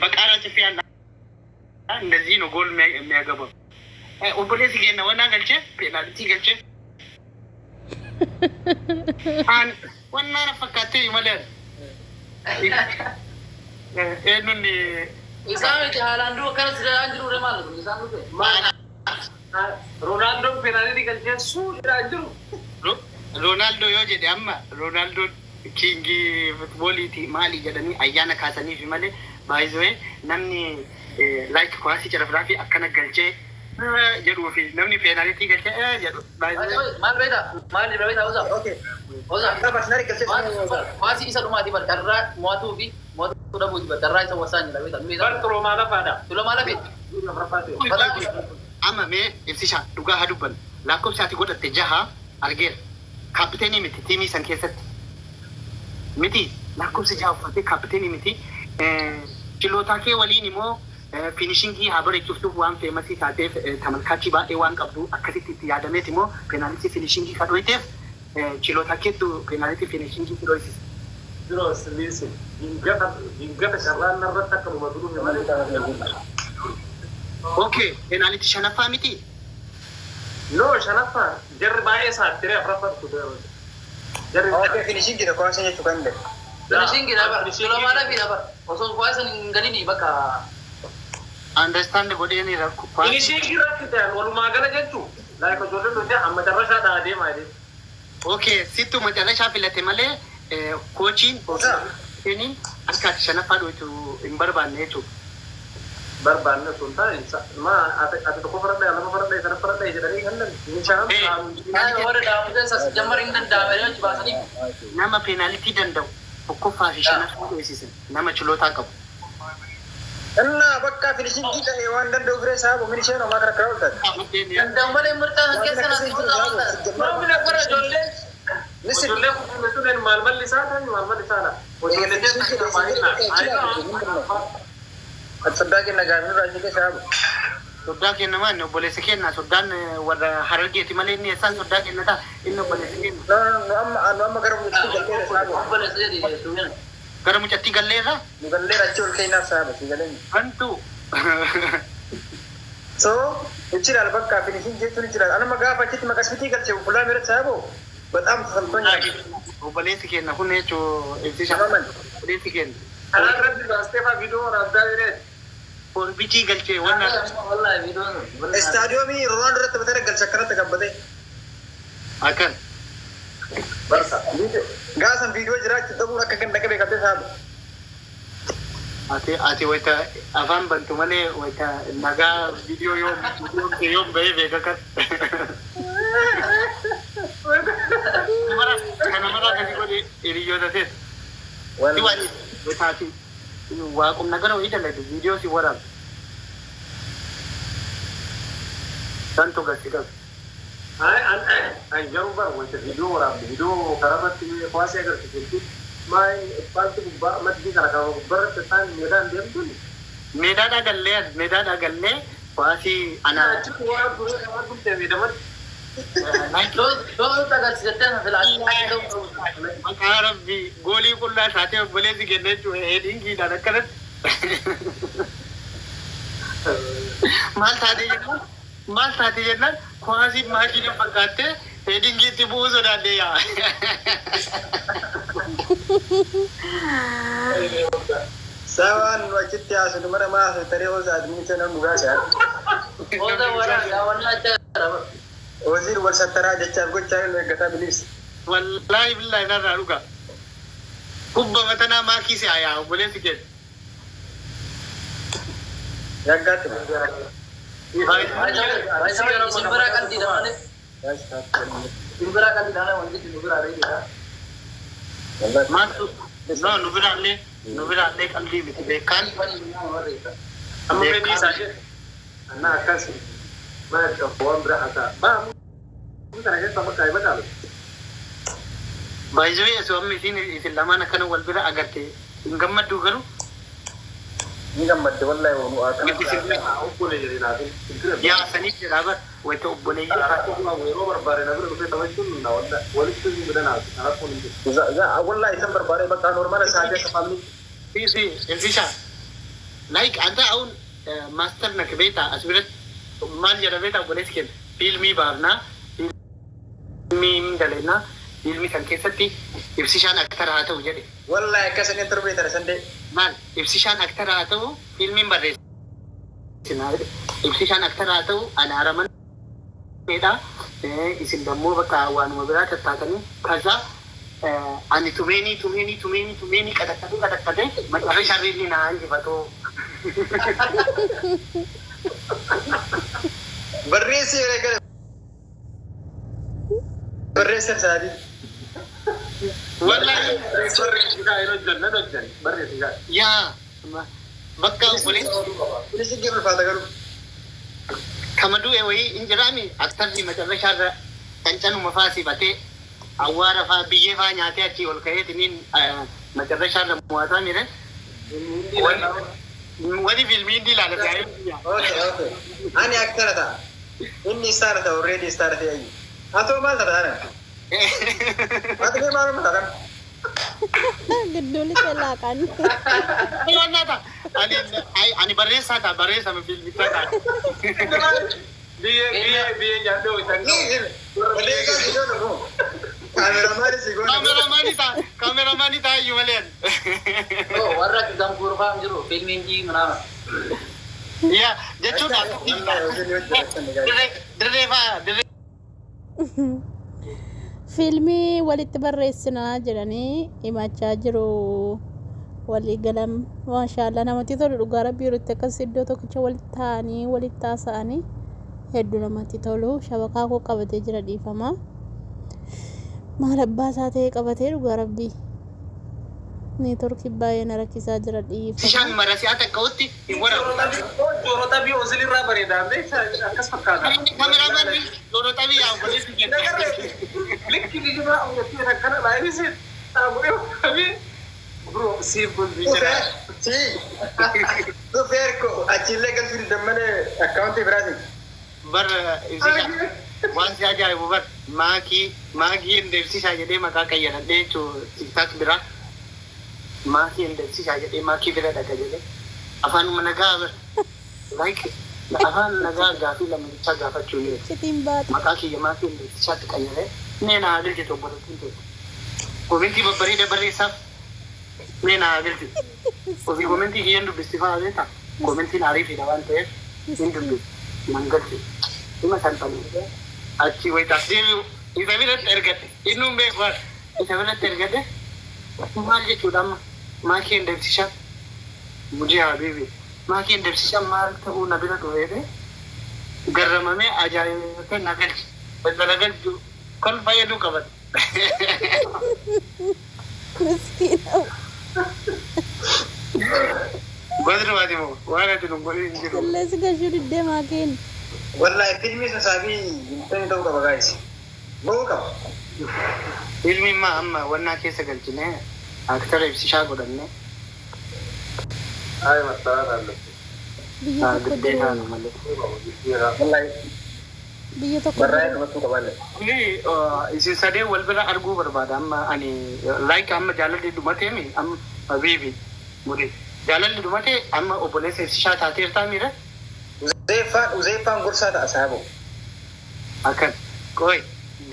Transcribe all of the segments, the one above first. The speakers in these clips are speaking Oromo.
በቃራ ጽፌ ያለ እንደዚህ ነው ጎል የሚያገባው። Obboleessi keenya wannaa galchee penalty galchee an wannaa na fakkaattee malee eenyuun Isaan miti haalaan dura akkanas jedhaa jiru maal kun isaan dhufe. Roonaaldoo penalty galchee suu jedhaa jiru. Roonaaldoo yoo jedhe amma Roonaaldoo king footballiiti maali jedhanii ayyaana kaasaniif malee baay'isee namni like kwaasii carafraa fi akkana galchee jedhuu fi namni penalty galchee jedhu baay'isee. Maal beektaa? Maal beektaa Oza? Okay. Oza. Arsenal galchee. Kwaasii isa dhumaati bar carraa mo'atuu fi mo'atuu dhabuuti bar carraa isa wasaanidha beektaa. Bar Roomaa lafaadha. Tulamaa lafee. Amma mee ibsisha dhugaa haa dubbannu, lakkoofsa ati godhatte jaha argeera, kaapiteenii miti tiimii san keessatti miti, lakkoofsa jaha uffatee kaapiteenii miti. Chilootaa kee waliin immoo finishingii haa bareechuuf waan famousii taateef tamalkaachii baay'ee waan qabdu akkasitti itti yaadameet immoo penalty finishingii kan dhoyteef chilootaa keettu penalty finishingii si dhoysise. Biroos listen, dingata carraan irratti akka dhumatu dhufe malee. Okay, penalty shanaffaa miti. No, shanaffaa jarri baay'ee saatiree afuraffaa dhufu. Jarri Okay, finishing jedha kuwaasii jechuu kan ta'e. Finishingidha bar. Tulamaa lafeedha bar. Osoo kwaasii hin galini bakka. Understand godheeni rakkoo. Finishingii irratti ta'an walumaa gala jechuu. Like ijoolleen dhufee amma carrashaa deemaa jedhe. Okay, sittu macarrashaa filate malee coachiin akka ati shanaffaa dhoytu hin barbaanne jechuudha. Barbaanne osoo hin taane maa ati tokko faradhee lama faradhee sana faradhee jedhanii kan shanan. Warra daawwatan sas jammar hin danda'ame achi baasanii. Nama penalty danda'u tokkoffaa fi shanaffaa dhoysisan nama chilootaa qabu. እና በቃ finishing ta'e waan danda'u firee saabu min isheen homaa kana karaa ooltaati. Danda'u malee murtaa san keessa natti Maamila bara ijoolleen Listen. ijoollee kun maal malli isaa ta'e maal malli isaa dha. Ijoollee keessa baay'inaan. Soddaa kenna gaafii irraa jedhee saabu. Soddaa kenna maal obboleessa kenna, soddaan warra Harargeeti malee inni eessaan soddaa kenna ta'a, inni obboleessa kenna. No, amma nu amma gara mucattii galleera saabu. Obboleessa jedhi. Gara mucattii galleerra. Nu galleera achi ol keenyaaf saaba si galeen. Bantu. So ይችላል በቃ finishing jechuun ይችላል። Anuma gaafa achitti maqasfitii galche fuulaa miira saabo በጣም ተሰምቶኛል። Obboleessi kenna kun jechuu ibsisha. Obboleessi kenna. Karaa irratti baastee fa'aa viidiyoo waraabdaa jiree. Orbichii galchee wanna. Wallahi viidiyoon. Istaadiyoomii Roonaaldoo irratti batee galche akkanatti qabbatee. Akkan. Barsa. Gaasan viidiyoo jiraachuu dhabuun akka ganda qabee qabdee saabu. Ati wayita afaan bantu malee wayita nagaa viidiyoo yoom yoom bahee beeka kan. Kana mara akkasii godhe hiriyoota teet. Si waan wayita ati waaqum nagara wayii dalagde viidiyoo si waraabde. Santu gasi qabu. Ay, garuu bara wayita viidiyoo waraabde viidiyoo karaa irratti kuwaasii agarsiisu maa ispaaltii gubbaa maddii kana kan gubbaarratti isaan meedaan deemtuun. Meedaadhaa gallee, meedaadhaa gallee kuwaasii ana. Achitti waraabdu waraabdu meedamatti. Loon agarsiisattee sana filaa. Maqaa Rabbii goolii qullaa isaatee obboleessi kenna jechuudha headingiidhaan akkanatti. Maal taate jennaan, maal taate jennaan, kuwaasiin maashina fakkaattee headingiitti bu'uu sodaadde yaa. Sawaan nu achitti haasofnu mara maa haasoftaree hoosa admicha nan dhugaa isaa. Oza wara daawwannaa jira. Hojiin wal sattaraa jechaaf gochaa nu eeggataa biliis. Wallaahi billaahi narraa dhuga. Kubba matanaa maakii si yaa obboleessi kenna. Yaggaatti. Isin biraa qalbiidha malee. Isin biraa qalbiidha malee wanti nu biraa reedidha. Maaltu no nu biraallee qalbii miti beekaan. Amma fedhii isaa jedhe. Annaa akkas maal qabu waan bira haasa'a. Maa kana keessa bakka hima caalu. Baay'ee osoo amma isin lamaan akkana wal bira agarte hin gammaddu garuu. Ni gammadde wallahi waan Miti. Obbolee jedhee naafin. Yaa saniif jedhaa bar wayita obboleeyyii taate. Yeroo barbaade na bira dhufee taphachuun na walitti bira naaf rakkoon hin jiru. Wallahi isan barbaade bakka normala isaa akka family. Si si ibsisha. Like anta አሁን master ነክ beektaa as biratti maal jedha beektaa obboleessi keenya fiilmii baafnaa fiilmii dalagnaa fiilmii san keessatti ibsishaan aktara haa ta'u jedhe. Wallahi akka sanii torbee tara sandee. Maal ibsishaan aktara haa ta'u fiilmiin barreessinaa jedhe. Ibsishaan aktara haa ta'u ana aramanidha. Isin dammoo bakka waanuma biraa tattaatanii kaza ani tumeenii tumeenii tumeenii tumeenii qaxaqqatee qaxaqqatee macarrashaa inni naa injifatoo. Barreessi yeroo gara barreessan isaanii. Wallahi Barreessisaa hin hojjanne hojjanne barreessisaa. Yaa bakka obboleessi Kunis hin ulfaata garuu. Kama du'e wayii hin jiraami aktarri macarrashaarra qancanuma faa sibatee awwaara faa biyyee faa nyaatee achii ol ka'eetiniin macarrashaarra mo'ataa mire. Wani fiilmii hindi ilaala gaa'ee. Okay, okay. Ani aktara ta'a. Inni istaara ta'a, already istaara ta'e ayyu. Atoo maal ta'a ana? Ati mee maaluma ta'a? Gidduu lixee laaqan. Ani ani barreessaa ta'a barreessama fiilmichaa ta'a. Biyyee biyyee biyyee nyaadhee hojjetan. Barreessaa si goona moo? Kaameramaanii si goona. Kaameraamaanii ta'a kaameraamaanii ta'a iyyuu malee. Warra gamguur fa'aa jiru fiilmiin jii ምናምን. Yaa jechuun dirree fa'aa dirree. Fiilmii walitti barreessinaa jedhanii himachaa jiru. Walii galan maashaallah namatti tolu dhugaa rabbii yerootti akkas iddoo tokkicha walitti taa'anii walitti haasa'anii hedduu namatti tolu. Shabakaa koo qabatee jira dhiifama. Maal abbaa isaa ta'e qabatee dhugaa rabbii. Neetworkii baay'ee na rakkisaa jira dhiifama. Bishaan marasiyaa takka'utti hin waraabu. Jooroo xabii Ozil irraa bareedaa akkas fakkaata. Kaameraamaanii jooroo xabii yaa obboleessi keenya. Likki lijimaa hojjettee akkana baay'isee dhaabu'ee xabii bro siif kun Dhufee, si. Dhufee erko achillee galfii dammalee akkaawuntii biraatiin. Bar ibsishaa waan si ajaa'ibu bar maakii maakii hin deebisisaa jedhee maqaa qayyaradhee jechuun tiktaak biraa maakii hin deebisisaa jedhee maakii bira dhaqa jedhee afaanuma nagaa bar like afaan nagaa gaafii lamichaa gaafachuu ni Citiin baata. maqaa kiyya maakii hin deebisisaatti qayyaree mee naa galchitu obboleettiin ta'e komentii babbareeda barreessaaf mee naa galchitu ofii komentii kiyyaan dubbisti fa'aa beektaa komentiin ariifidha waan ta'eef hin dubbistu nan galchitu dhima salphanii achi wayitaas deebi'u isa biratti ergadhe innuun beeku waan isa biratti ergadhe maal jechuudha amma maakii hin deebisishaa mujii habiibi maakii hin deebisishaa maal ta'uu na bira dhufeete garramamee ajaa'ibate na galchi wanta na galchu kol fayyaduu qaban. Miskiina. Badru waati moo waan ati nun godhin hin jiru. Qilleensi gashuu diddee maakiin. Wallahi fiilmii sun saabii hin ta'uu qaba gaayis. Ba'uu qaba. Fiilmiin maa amma wannaa keessa galchine aktara ibsishaa godhanne Ay masaraa አለብን. Biyya tokko giddee jiru. taanu malee. Wallahi Biyya tokko barraa'ee jiru. qabachuu qaba. Isin sadeen wal bira arguu barbaada amma ani like amma jaalalli dhumateemi amma habiibi muri jaalalli dhumate amma obboleessa ibsishaa taateertaa miira Uzeeffaan uzeeffaan gorsaa ta'a saabo. Akkan qoy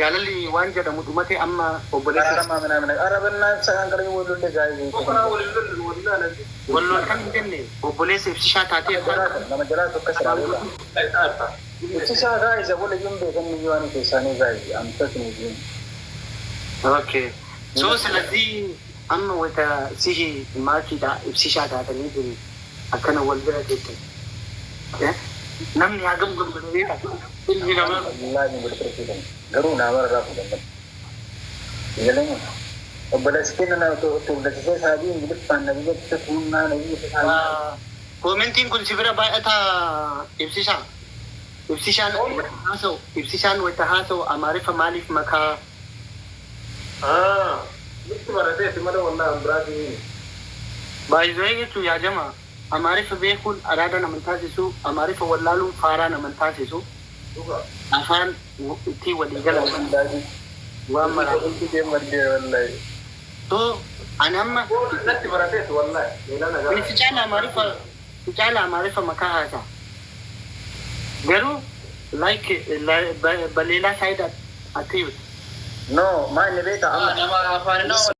jaalalli waan jedhamu dhumate amma obboleessa Aramaa mana mana arabannaa ibsaan qarqii wal gaayis. Wal loltan hin jenne obboleessa ibsishaa taateertaa. Nama jalaa tokko siraa. Ibsisaa gaayis wal iyyuu beekan waan keessaanii gaayis amtas ni jiru. Okay. So ስለዚህ amma wata sihi maakiidha ibsishaa taatanii jiru akkana wal bira teettan. Namni hagam gammadu beeka. Ilmi namaa. Wallaahi wal bira garuu nama irraa fuudhan. Galee obboleessi keenya na obboleessisee saabii ingiliffaan na biyya tuunnaa na biyya saabii. Koomentiin kun si bira baay'ataa ibsishaa. Ibsishaan haasa'u ibsishaan wata haasa'u amaariffa maaliif makaa Nutti barateeti malee wallaahi biraatiin. Baay'ee jechuun yaadama. Amaariffa beekuun araada nama taasisu, amaariffa wallaaluun faaraa nama taasisu, afaan ittiin walii galan waan maraa. So ani amma Natti barateeti wallaahi. Leelaa nagaa. Ibsishaan amaariffa Si caala Amaariffa makaa haasa'a. Garuu like በሌላ side አትዩት። No, maa inni beektaa amma Nama afaan nama.